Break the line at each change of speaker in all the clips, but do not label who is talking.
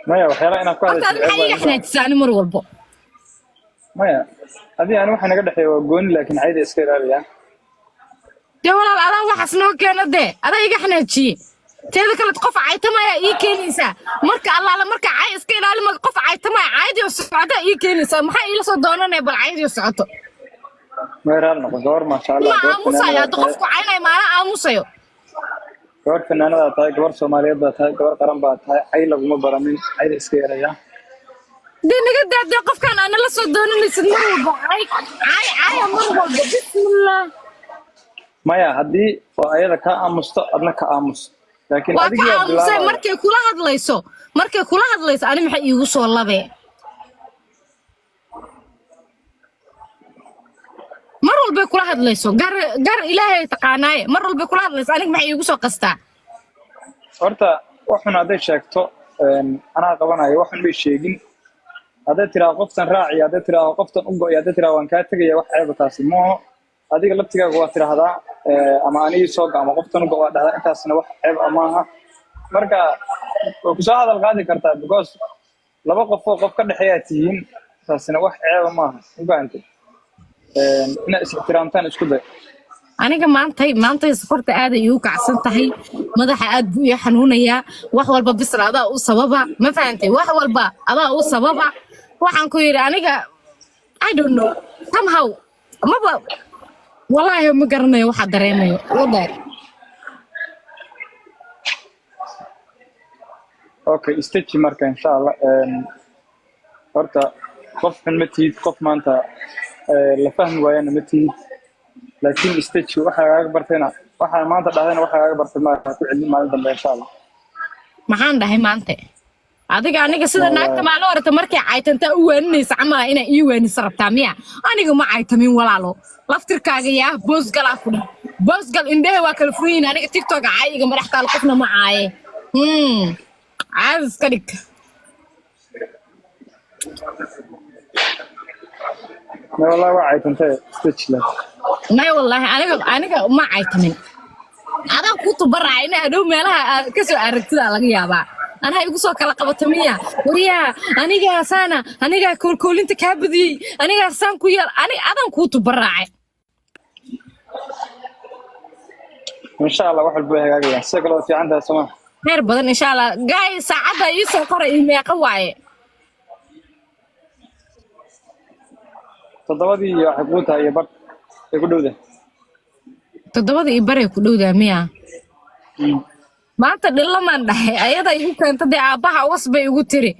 Maya, waxyaalaha inaad ku
Horta
hadashay
adi maxaa
ceeb
iiga
waa.
xanaajisaa ani mar walbo?
Maya, adiga ani waxa naga dhexeeya waa gooni, laakiin cayda iska ilaaliya.
Dee walaal, adaa waxaas noo keena, dee adaa iga xanaajiye. Teeda kale, qof caytamaya ii keenaysaa. Marka allaala marka cay iska ilaali, ma qof caytamaya caydiyo socda ii keenaysaa? Maxaa iila soo doonanaya bal caydiyo socoto?
Maya, raali noqon gabar, maasha Allah.
Ma
Gabar
aamusayo
fanaanada
hadda
tahay.
Qofku caynaya maana aamusayo.
Gabar fanaanadaa tahay, gabar Soomaaliyeed baa tahay, gabar qaran baa tahay. Cay laguma baranin, cayda iska yaraya.
Dee naga daadee, qofkaan aana la soo doonanaysid mar walba cay, cay, caya mar walba, bismillah.
Maya, haddii oo ayada kaa aamusto, adna ka aamus, laakiin
Waa ka
adigiyaa
aamusay.
bilaabaya.
Markay kula hadlayso ani maxay iigu soo labee? Mar walbay kula hadlayso, gar gar Ilaahay taqaanaaye, mar walbay kula hadlayso, aniga maxay iigu soo qastaa?
Horta waxun hadday sheegto, anaa qabanayo. Waxun bay sheegin. Hadday tiraahdo qoftan raaciya, hadday tiraahdo qoftan u go'y, hadday tiraahdo waan kaa tegaya, wax ceeba taasi maaho. Adiga laftigaaga waa tiraahdaa, ama anigii soo go ama qoftan u go waa dhahdaa. Intaasna wax ceeb ah maaha. Marka waa kusoo hadal qaadi kartaa, because laba qof oo qof ka dhexeeyaa tihiin. Taasina wax ceeba maaha, ma fahantay? Inaad is ixtiraamtaan isku day.
Aniga maantay sokorta aaday iigu kacsan tahay, madaxa aad buu ii xanuunayaa. Wax walba bisra adaa u sababa, ma fahantay? Wax walba adaa u sababa. Waxaan ku yidhi aniga, I don't know, somehow maba, wallaahi ma garanayo waxa dareemayo wadaag.
Okay, istaji marka, insha Allah. Horta qof xun ma tihid, qof maanta la fahmi waayana ma tihid, laakiin istaji. Waxa lagaaga bartayna, waxaa maanta dhahdayna, waxa lagaaga bartay ma ku celin maalin dambe, insha Allah.
Maxaan dhahay maanta? Adiga aniga sida naagta maalin horeta markay caytantaa u waaninaysa camala inaa ii waanisa rabtaa miya? Aniga ma caytamin walaalo, laftirkaaga yaa boosgalaa ku dheh, boosgal. Indhehe waa kala furan yihiin. Aniga TikTok caay iga madax taal, qofna ma caaye. Caadi iska dhig.
Ma wallahi waa caytantay, istaji leh.
May, wallaahi aniga ma caytamin. Adaa ku tubaraya ina hadhow meelaha aad ka soo aragtidaa laga yaabaa anaa igu soo kala qabata miya? Waryaa, anigaa saana, anigaa koolkoolinta kaa badiyey, anigaa saan ku yeel, ani adaan kuu tubaraacay.
Insha Allah wax walba way hagaagayaan. Sida kale waa fiican tahay, sooma?
Khayr badan, insha Allah. Gaay, saacadda ii soo qoray ii meeqa waaye?
7-dii iyo waxay kuu tahay iyo bar ay ku dhowdahay.
7:15 ku dhowdaa miya? Maanta dhillamaan dhahay, ayada igu keenta. Dee aabbaha was bay igu tiri,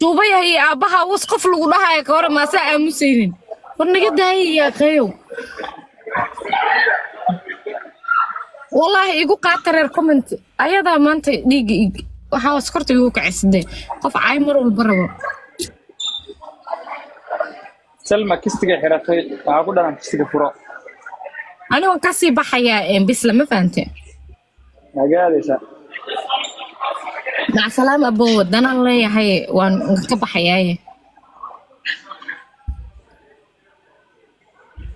tuubayahay iyo aabbaha was. Qof lagu dhahaya ka hore maasaa aamusaynin? War naga daayay yaaqeeyow, wallaahi igu qaata reer comment. Ayadaa maanta dhiigga waxaa waskorta igu kacisade, qof caay mar walba rabo.
Salma kistiga xiratay, waxaa ku dhalan kistiga furo.
Ani waan kasii baxayaa bisla, ma fahante?
Naga aadaysaa?
Macsalaam abow, danaan leeyahay, waan ka baxayaaye.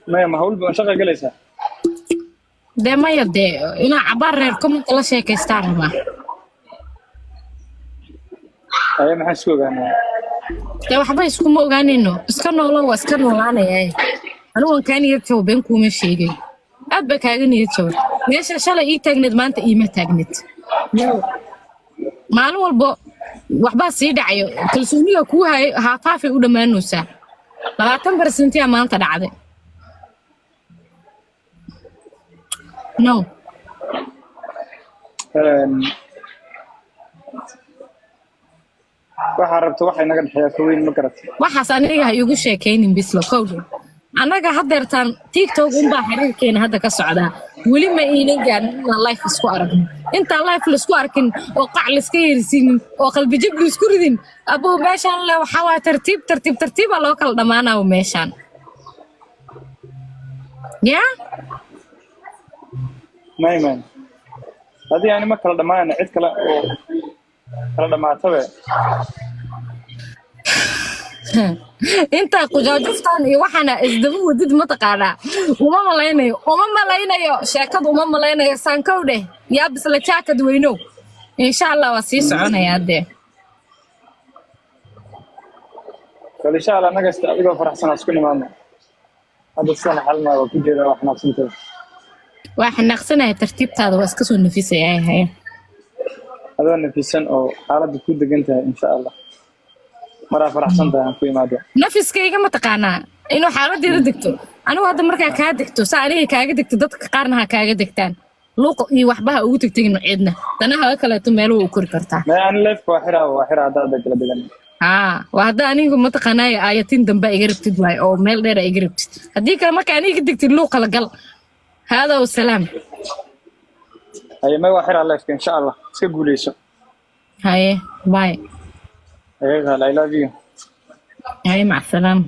Maya, ma hawl ba shaqa galaysaa?
Dee maya, dee inaa cabaar reer comment la sheekaystaan rabaa.
Aye, maxaan isku ogaanaa?
Dee waxba iskuma ogaanayno, iska noolo, waa iska noolaanaya. Anigu waan kaa niyad jabo, been kuuma sheegay, aad baa kaaga niyad jabay. Meesha shalay ii taagneed maanta iima taagneed. Maalin walbo waxbaa sii dhacayo, kalsoonida kuu hayo haafaafay u dhammaanaysaa. 20% maanta dhacday, no.
Waxaa rabta waxay naga dhexeeyaa ka weyn, ma garatay?
Waxaas aniga ha iigu sheekaynin bislo kowdhe. Annaga haddeertaan TikTok unbaa xiriirkeena hadda ka socdaa, weli ma iinan gaarin inaan life isku aragno. Intaan life laisku arkin oo qac laiska yeersiinin oo qalbijab laisku ridin, abow, meeshaan le waxaa waaya tartiib tartiib tartiibaa loo kala dhammaanayo meeshaan yaa.
May, may, adiga ani ma kala dhammaanayna, cid kale oo kala dhammaatabe.
Intaa qujaajuftaan iyo waxaana isdaba wadid, mataqaanaa, uma malaynayo sheekadu, uma malaynayo saankow dheh yaa bisla jaakad weynow. Insha Allah waa sii soconayaa dee.
Bal insha Allah nagasta adigoo faraxsan aan isku nimaadno. Hadda sidan xalmaa waa ku jeedaa, waa xanaaqsantahay.
Waa xanaaqsanaya, tartiibtaada waa iska soo nafisaya. Haye.
Adoo nafisan oo xaaladda ku degan tahay, insha Allah maraa faraxsan tahay aan ku imaado.
Nafiskayga ma taqaanaa inuu xaaladeeda degto. Anigu hadda markaa kaa degto, saa aniga kaaga degto, dadka qaarna ha kaaga degtaan. Luuq iyo waxba ha ugu tegtegin cidna, danaha kaleeto meelo waa u kori kartaa.
May, ani live-ka waa xiraa, waa xiraa hadda kala degan.
Haa, waa hadda anigu mataqaanaayo aayatiin dambe iga rabtid waay oo meel dheer iga rabtid. Haddii kale marka aniga ka degtid, luuqa la gal. Hada wasalaam.
Haye, may, waa xiraa live-ka, insha Allah. Iska guuleyso.
Haye, bye.
Haye, I love you.
Haye, mac salaam.